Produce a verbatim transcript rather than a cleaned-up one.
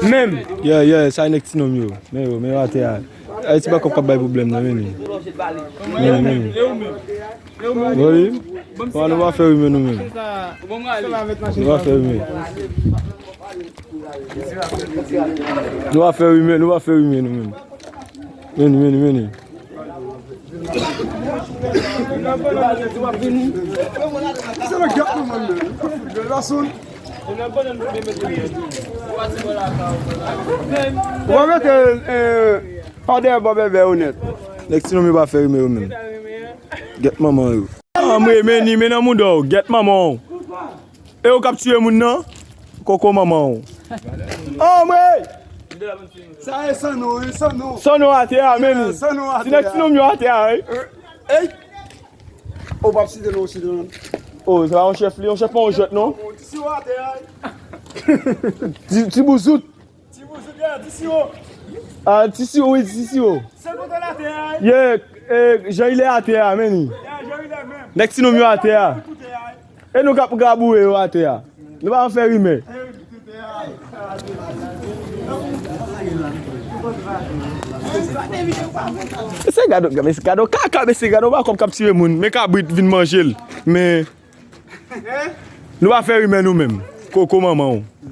Menm. Yeah, yeah, sa nèg ti nonm yo. Men yo, men yo atè a. Ay, ti bakòp k ap bay pwoblèm nan, men li. Men li, men li. Bon, li. Bon, nou pa fè rimè nou menm. Nou pa fè rimè. Nou pa fè rimè, nou pa fè rimè nou menm. Men li, men li, men li. Ou pa mete, eh, pa dèyè bò bèbè yo nèt. Nèg ti nonm yo pa fè rimè yo menm. Gèt manman yo. Anmwe, men ni, men nan mouda w. Gèt manman w. E ou k ap tiye moun nan? Koko manman w. Anmwe! Sa e san non, wi, san non. San non atè a, men ni. San non atè a. Ti nèg ti nonm yo atè a, wi. Ey! Ou p ap site non, site non. Oh, se pa yon chèf li, yon chèf pa yon jwèt non. Ti siwo atè a, wi. Ti, ti bouzout. Ti bouzout, yeah, ti siwo. Ah, ti siwo, wi, ti siwo. San non atè a, wi. Yeah, eh, Jean Hilaire atè a, men ni. Yeah, Jean Hilaire menm. Nèg ti nonm yo atè a. E nou k ap gaboure yo atè a. Nou pa fè rimè. Mesye gade, mesye gade kaka, mesye gade bakòp k ap tiye moun. Men kabrit vin manje l. Men nou pa fè rimè nou menm. Koko manman w.